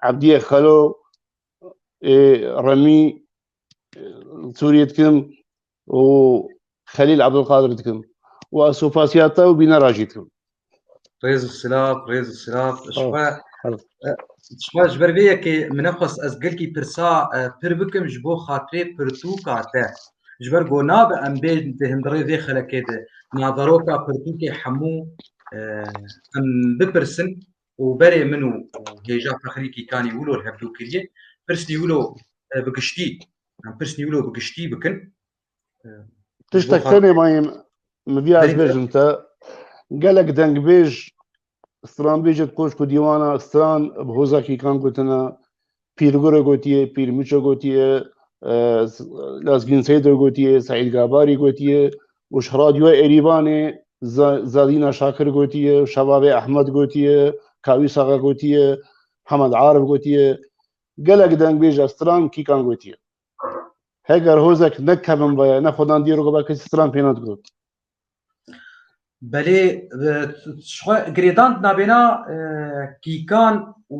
Ebdiyê Xelo ê Remî, e, Sûriyê dikim. û Xelîl Ebdulqadir dikim. Û ez sopasiya te û bînera jî dikim. Rêz û silav, rêz û silav. Ji xwe, e, ji xwe ji ber vê yekê min nexwest ez gelkî pirsa, e, pir bikim ji bo xatirê pirtûka te. Ji ber ku nabe em bê di hundirê vê xelekê de naveroka pirtûkê hemû, e, em bipirsin û berê min û, û hêja Fexrî Kîkanî wilo li hevdû kiriye. Pirsnî wilo, e, bi giştî, em pirsnî wilo bi giştî bikin. Tiştek tenê mayî min viya ez bêjim te. Gelek dengbêj, stranbêjê di koşk û dîwana stran bi hoza Kîkan gotine, Pîrgure gotiye, Pîrmiço gotiye, e, Lazgîn Seydo gotiye, Seîd Gabarî gotiye û ji radyoya Êrîvanê Za-, Zadîna Şakir gotiye, Şevavê Ehmed gotiye, Kawîs Axa gotiye, Hemed Arif gotiye. Gelek dengbêj stran Kîkan gotiye. Heger hozek ne kevin vaya, ne xwedan dîrok ba kesî stran pê nedigot. Belê, e, ji xwe girêdan nabêna, e, Kîkan û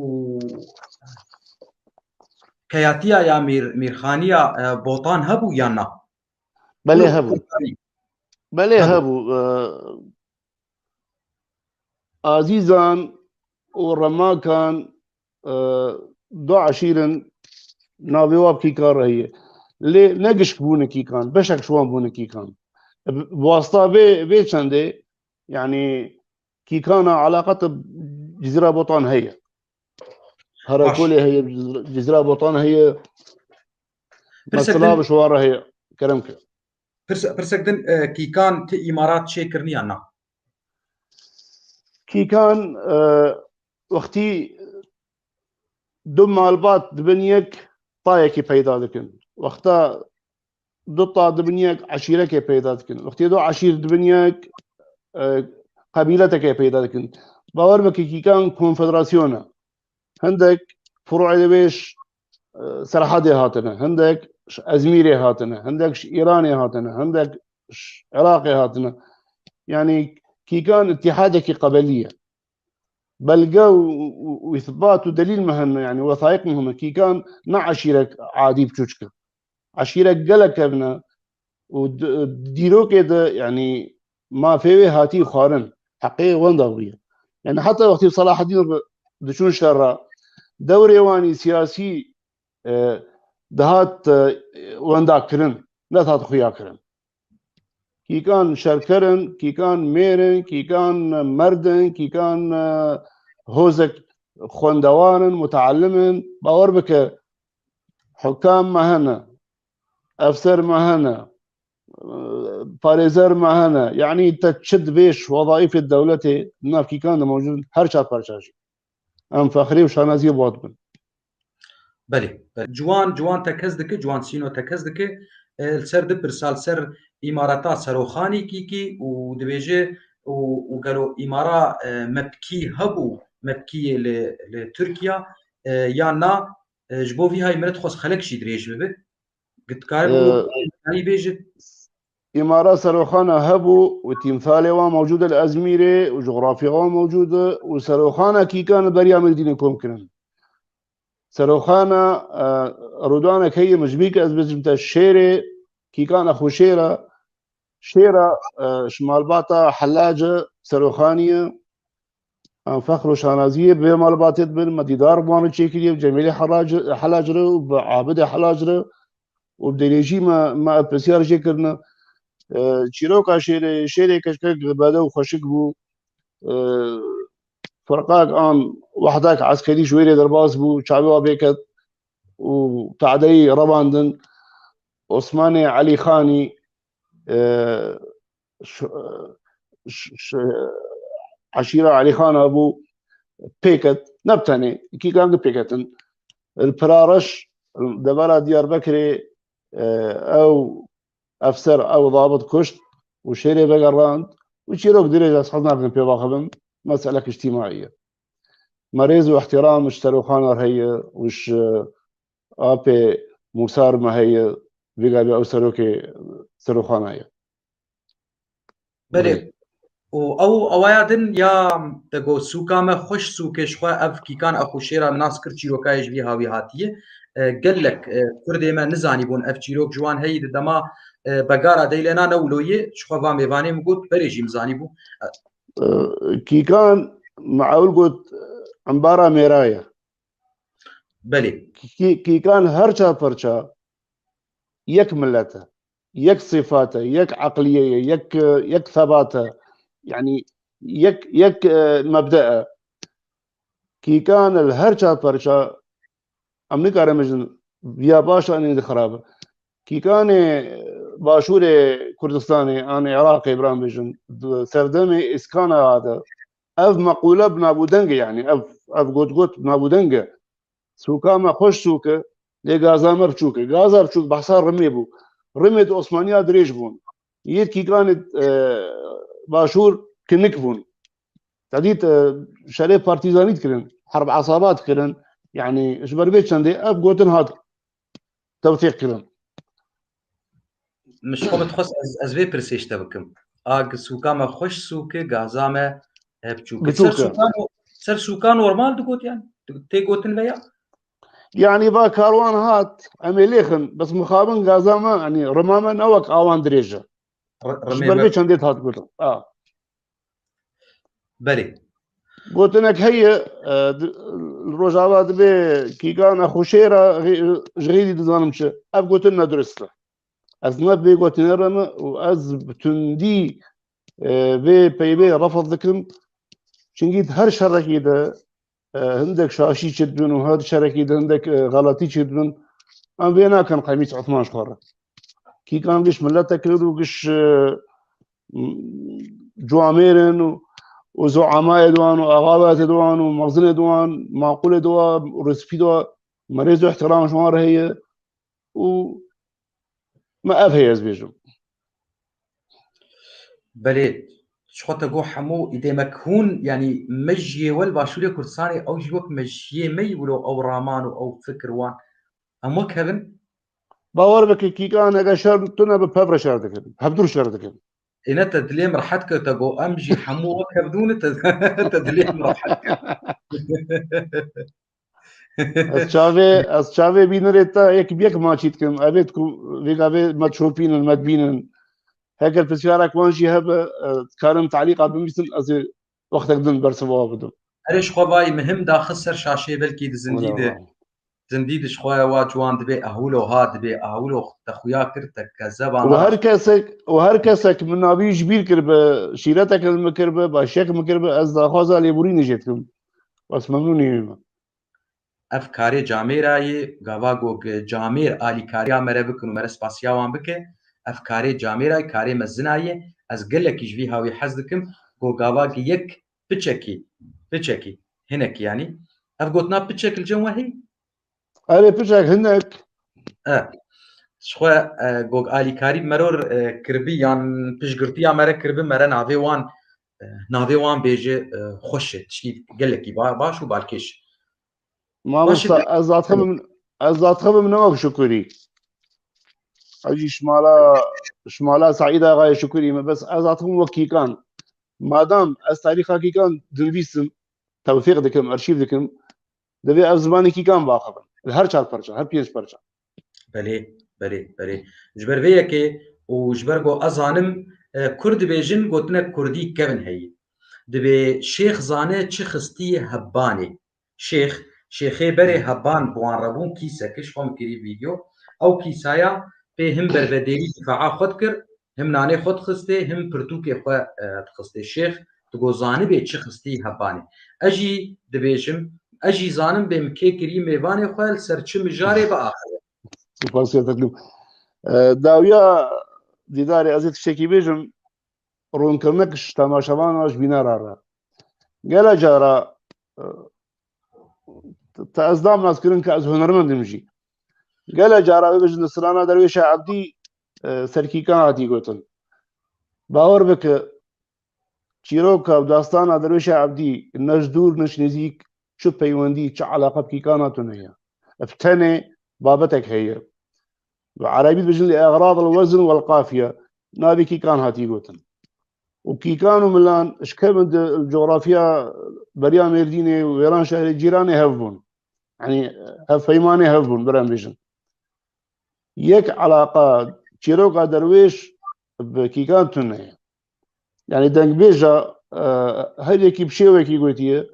keyatiya ya Mîr-, Mîrxaniya, e, Botan hebû yan na? Belê hebû. Belê hebû. E, Azîzan û Remakan, e, du eşîr in, navê wan bi Kîkan re heye. Lê ne gişk bûne Kîkan, beşek ji wan bûne Kîkan. Bi wasta vê, vê çendê, yanî Kîkana eleqet bi Cizîra Botan heye. Herakolê heye, Cizîra, Cizîra Botan heye. Pirsek din, mesela bi şiwan re heye. Kerem ke. Pirse-, pirsek din, e, Kîkan ti îmarat çêkiriniyan na? Kîkan, e, wextî du malbat dibin yek, tayekî peyda dikin. Wexta du ta dibin yek, eşîrekê peyda dikin. Wextê du eşîr dibin yek, e, qebîletekê peyda dikin. Bawer bike, kîkan konfederasyon e. Hindek furu'ê li vê ş-, e, Serhedê hatine, hindek ji Ezmîrê hatine, hindek ji Îranê hatine, hindek ji Iraqê hatine. Yanî kîkan îtîhadekî qebelî ye. Belge û, û, û îsbat û delîl me hene, yanî wesayîq me hene. Kîkan ne eşîrek adî biçûçik e. Eşîrek gelek kevn e û di, dîrokê de, yanî mafê wê hatî xwarin. Heqê wenda bûye. Yanî heta wextî Selahedîn re diçûn şer re, dewrê wanî siyasî, e, dihat, e, wenda kirin, nedihat xuya kirin. Kîkan şerker in, kîkan mêr in, kîkan merd in, kîkan, e, hozek xwendewar in, mutaalim in. Bawer bike, hukam me hene, efser me hene, e, parêzer me hene. Yanî te çi dibêj, wezaîfê dewletê di nav kîkan de mewcûd in, her çar parça jî. Em fexrî û şanaziyê bi wan dibin. Belê, belê. Ciwan, ciwan tekez dike, ciwan sîno tekez dike. E, li ser du pirsa, li ser îmareta Seroxanî kîkî û dibêje û, û gelo îmara, e, mepkî hebû, mepkiyê li, li Tirkiya, e, yan na, e, ji bo vî hayî min dixwest xelek jî dirêj bibe. Dikare bi Ee, wî bêje. Îmara Seroxana hebû û tîmsalê wan mewcûd e li Ezmîrê û cografya wan mewcûd e û Seroxana kîkan li beriya Mêrdînê kom kirin. Seroxana, e, rûdanek heye min ji bîr ke ez bêjim te şêrê, kîkan Exûşêr e. Şêr e, e, ji malbata Helac e, Seroxanî ye. Em fexr û şanaziyê bi vê malbatê dibin, me dîdar bi wan re çêkiriye, bi Cemîlê Helac, Helac re û bi Abidê Helac re û bi dirêjî me, me ev pirsiyar jê kirine. E, çîroka şêrê, şêrê keçkek bedew xweşik bû. E, firqak an wehdak eskerî ji wêrê derbas bû, çavê wa bêket û tadeyî revandin. Osmanê Elî Xanî, e, ş-, ş-, ş-, eşîra Elîxana bû pêket, ne bi tenê, kîkan gi pêketin. Li Pirareş, devera Diyarbekirê, e, ew efser, ew zabit kuşt û şêrê vegerand û çîrok dirêj ez hez nakim pê vaxibim, meselek îctîmaî ye. Me rêz û îhtîram ji Seroxana re heye û ji apê Mûsar me heye, vî gavê ew serokê Seroxana ye. Belê. Belê. Û ew awaya din ya te got sûka me xweş sûke ji xwe ev kîkan Exûşêra min nas kir çîrokayê ji vî hawî hatiye. E, gelek, e, kurdê me nizanîbûn ev çîrok ji wan heyî di dema, e, begara deylêna ne wilo yê ji xwe va mêvanê min got berê jî min zanîbû. E, kîkan me ewil got, e, embara mêra ye. Belê. Kî-, kîkan her çar parça yek millet e, yek sifat e, yek eqliye ye, yek, yek sebat e. Yanî yek, yek, e, mebde e. Kîkan li her çar parça em nikarin bijin, ya baş e, an jî xirab e. Kîkanê Başûrê Kurdistanê, an Iraqê, biran bijin, di serdemê Îskana de ev meqûle bi navûdeng e, yanî ev, ev gotgot bi navûdeng e. Sûka me xweş sûk e, lê gaza me biçûk e. Gaza biçûk behsa Rimê bû. Rimê di Osmaniya dirêj bûn. Yê kîkanê, e, Başûr kinik bûn. Te dît, e, şerê partîzanî dikirin, herb esaba dikirin. Yanî ji ber vê çendê ev gotin hat tewsîq kirin. Min ji xwe min dixwest ez, ez vê pirsê ji te bikim. A gi sûka me xweş sûk e, gaza me, e, biçûk e. Biçûk e. Ser sûka no-, ser sûka normal digotiyan? Tê gotin veya? Yanî va karwan hat, em ê lêxin, bes mixabin gaza me, yanî rima me ne wek awan dirêj e. R-, Ji rimê ber me vê çendê hat gotin. A. Belê. Gotinek heye, e, di-, li Rojava dibê kîkan Exûşêra xê-, ji xêrî dizanim çi. Ev gotin ne durist e. Ez ne vê gotinê re me û ez bi tundî, e, vê peyvê refz dikim. Çinkî di her şerekî de, e, hindek şaşî çêdibin û her şerekî de hindek, e, xeletî çêdibin. Em vê nakin qemîs Osman ji xwe re. Kîkan giş miletek û giş, e, cuamêr in û, û zuamayê di wan û axavayetê di wan û mezinê di wan, maqûlê di wan, rûspî di wan, Me rêz û îhtîramê ji wan re heye û me ev heye ez bêjim. Belê, ji xwe te got hemû, îdê me hûn, yanî mejiyê we li Başûrê Kurdistanê, ew jî wek mejiyê me yî wilo ew raman û ew fikir wan. Em wek hev in. Bawer bike Kîkan, eger şer tune bi pev re şer dikin. Hevdû şer dikin. Êne te dilê min rehet kir, te got em jî hemû wek hevdû ne, te, te dilê min rehet kir. Ez çavê, ez çavê bînerê te yek bi yek maçî dikim. Evê diku vê gavê me çopînin, me dibînin. Heger pirsyarek wan jî hebe, e, dikarin talîqa binivîsin, ez ê wextek din bersiva bidim. Erê, ji xwe vayî mihim daxist ser şaşeyê, belkî di zindî de, zindî de ji xwe wa ciwan dibê, ahûlo ha dibê, ahûlo te xuya kir, te kezeba. Û her kesek, û her kesek min navî ji bîr kiribe, şîretek li min kiribe, başiyek min kiribe, ez daxwaza lêborînê jê dikim. Bes memnûnî wî me. Ev karê camêra yê, gava go gi camêr alîkariya me re bikin û me re spasiya wan bike. Ev karê camêra yê, karê mezina yê. Ez gelekî ji vî hawî hez dikim. Go gava gi yek piçekî, piçekî, hinekî yanî. Ev gotina piçek li cem we heyî? Erê, piçek, hinek. E, ji xwe, e, go alîkarî meror, e, kiribî yan piştgirtiya me re kiribî, me re navê wan, e, navê wan bêje, e, xweş e. Tiştî gelekî ba-, baş û balkêş e. Mamosta, ez zatixim, ez zatixim ne wek Şukurî. Ez jî şimala, şimala Seîd Axayê Şukurî me, bes ez zatixim wek Kîkan. Madam ez tarîxa Kîkan dinivîsim, tewsîq dikim, arşîv dikim, divê ez zimanê Kîkan biaxivim. Li her çar perça, her pênc perça. Belê, belê, belê. Ji ber vê yekê û ji ber ku ez zanim, e, kurd dibêjin, gotinek kurdî kevin heyî. Dibê şêx zane çi xistî hebbanê. Şêx, şêxê berê hebban bi wan re bûn, kîsek, ji xwe min kirî vîdeo. Ew kîsaya pê him bervedêrî difaa xwe dikir, him nanê xwe dixistê, him pirtûkê xwe, e, dixistê. Şêx digo zanibê çi xistî hebbanê. Ez jî dibêjim, ez jî zanim bê min kê kirî mêvanê xwe li ser çi mijarê biaxive. Spasiya te dikim. E, dawiya dîdarê ez ê tiştekî bêjim, rûnkirina ji temaşevana ji bînera re. Gele cara, e, te ez dam nas kirin ke ez hunermend im jî. Gele cara bibêjin di strana Derwêşa Ebdî, e, ser Kîkan hatî gotin. Bawer bike, çîroka û dastana Derwêşa Ebdî ne ji dûr ne ji nêzîk çi peywendî, çi eleqa bi Kîkana tune ye. Bi tenê babetek heye. Bi erebî dibêjin lê egrad el wezn wel qafiye. Navê Kîkan hatî gotin. Û Kîkan û Milan ji kevin di coğrafya beriya Mêrdînê û Wêranşehrê cîranê hev bûn. Yanî hevpeymanê hev bûn, berem bêjin. Yek eleqa çîroka Derwêş bi Kîkan tune ye. Yanî dengbêja, e, her yekî bi şêwekî gotiye,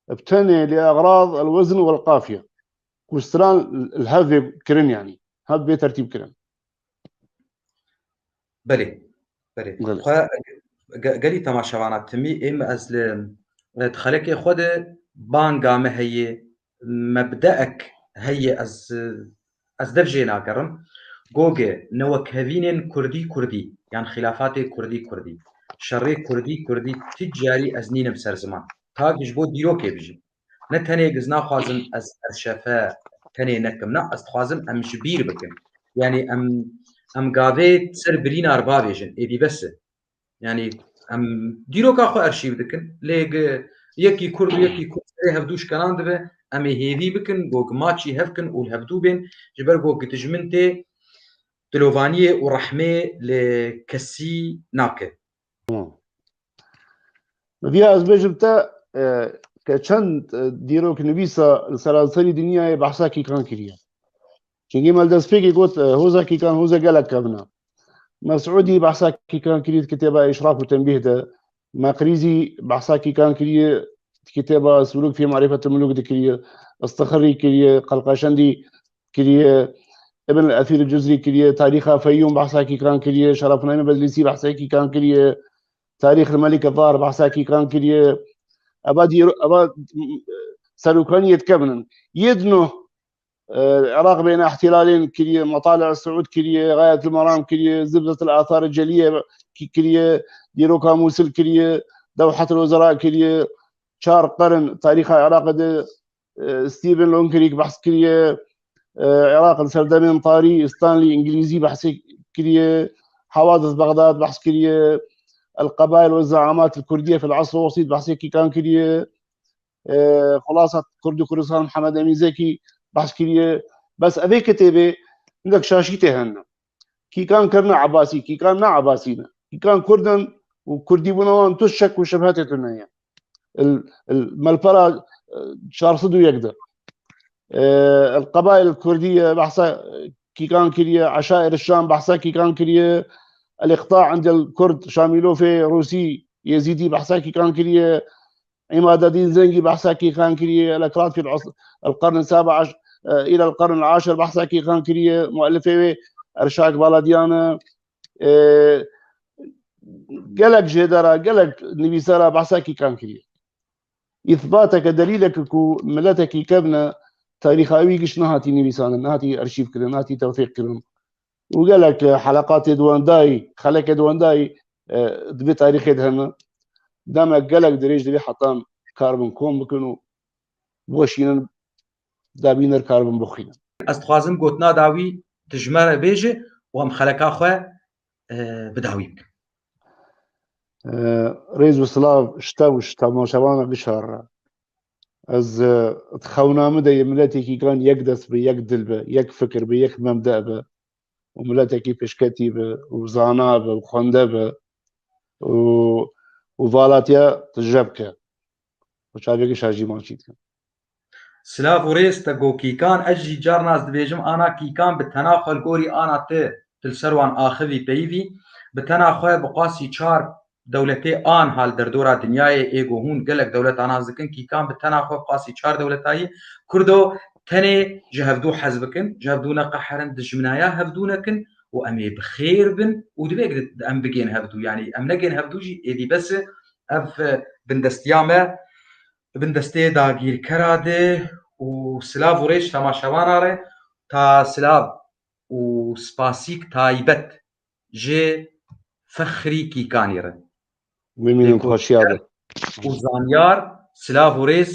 bi tenê lê egrad el wezn wel qafiye. Ku stran li hev vê kirin yanî. Hev vê tertîb kirin. Belê. Belê. Belê. Xwe ge-, gelî temaşevana timî êm ez li, e, di xelekê xwe de banga me heye, mebdeek heye, ez, ez dev jê nagerim. Goge newekhevînên kurdî kurdî, yan xîlafatê kurdî kurdî, şerê kurdî kurdî, ti carî ez nînim ser ziman. Tak ji bo dîrokê bijî. Ne tenê giz naxwazim ez erşefe tenê nekim. Na, ez dixwazim em ji bîr bikin. Yanî em, em gavê ser birînar bavêjin. Êdî bes e. Yanî em dîroka xwe erşîv dikin. Lê gi-, yekî kurd û yekî kurd serê hevdû şikenan dibe. Em ê hêvî bikin, go gi maçî hev kin û li hevdû bên. Ji ber go gi dijmin tê dilovaniyê û rehmê li kesî nake. Tamam. Diya ez bêjim te, e, ke çend, e, dîroknivîsa li seranserî dinyayê behsa Kîkan kiriye. Çimkî me li destpêkê got, e, hoza Kîkan hoza gelek kevin e. Mesûdî behsa Kîkan kiriye di kitêba Îşraf û Tenbîh de. Meqrîzî behsa Kîkan kiriye di kitêba Sulûk fî Marîfet û Mulûk de kiriye. Îstixirî kiriye, Qelqeşendî kiriye, Ibn el-Esîr el-Cuzrî kiriye, tarîxa Feyyûm behsa Kîkan kiriye, Şerefname Bedlîsî behsa Kîkan kiriye, tarîx el-Melîk el-Zahir behsa Kîkan kiriye. Eva dîro-, eva, m-, m-, serokaniye dikevin. Yê di nuh, e, Iraq bêne îhtîlalên kiriye, Matali' Suud kiriye, Gayet el-Meram kiriye, Zibdet el-Athar el-Celiye ki-, kiriye, dîroka Mûsil kiriye, Dewhet el-Wezera kiriye, çar qern tarîxa Iraqê de e, Stephen Loncrick behs kiriye, e, Iraq li serdemên tarî Stanley Îngilîzî behsê kiriye, Hawadis Bexdad behs kiriye, El Qebail ve Zeamat el Kurdiye fil Asr Wesît behsê Kîkan kiriye, e, Xulasa Kurd û Kurdistan Hemed Emîn Zekî behs kiriye. Bes evê kitêbê hindek şaşîtê hene. Kîkan kirine Ebasî, Kîkan ne Ebasî ne. Kîkan Kurd in û Kurdîbûna wan tu şek û şibhetê tune ye. Il, il, Melpera, e, çar sed û yek de. E, El Qebail Kurdiye behsa Kîkan kiriye, Eşair Şam behsa Kîkan kiriye, El Îqta indel Kurd, Şamîlofê Rûsî, Yezîdî behsa Kîkan kiriye, Îmadedîn Zengî behsa Kîkan kiriye, El Ekrat fî El Qern Saba, e, île El Qern Aşir behsa Kîkan kiriye, muellifê wê Erşak Baladiyan e, e, gelek jêdera, gelek nivîsera behsa Kîkan kiriye. Îthbateke, delîleke ku miletekî kevne tarîxa wî giş nehatî nivîsanin, nehatî arşîv kirin, nehatî tewfîq kirin. Û gelek heleqatê di wendayî, xeleke di wendayî, e, di vê tarîxê de hene. Demek gelek dirêj divê hetan karibin kom bikin û biweşînin, dabîner karibin bixwînin. Ez dixwazim gotina dawî tu ji me re bêje û em xeleka xwe, e, bi dawî bikin. E, rêz û silav ji te û ji temaşevana gişar re. Ez, e, di xewna min de yê miletekî kan yek dest be, yek dil be, yek fikir be, yek mebde be û miletekî pêşketî be û zana be û xwende be û, û valatiya tije bike û çavê gişa jî maçî dikin. Silav û rêz te go Kîkan, ez jî carna ez dibêjim ana Kîkan bi tena xwe li gorî ana te, tu li ser wan axivî peyivî, bi tena xwe bi qasî çar dewletê an hal derdora dinyayê ê go hûn gelek dewleta nas dikin, Kîkan bi tena xwe bi qasî çar dewletayî Kurdo tenê ji hevdû hez bikin, ji hevdû neqeherin, dijminaya hevdû nekin û em ê bi xêr bin û divê em bigên hevdû, yanî em negên hevdû jî êdî bes e. Ev, e, bindestiya me, bindestê dagîrkera de û silav û rêj temaşevana re, ta silav û spasîk taybet ji Fexrî Kîkanî re. Bimînin xweşiya de. Û zanyar, silav û rêz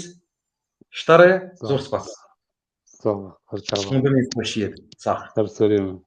ji te re, zor spas. Sağ ol. Her çawa. Hûn bimînin xweşiyê de. Sax. Ser serê min.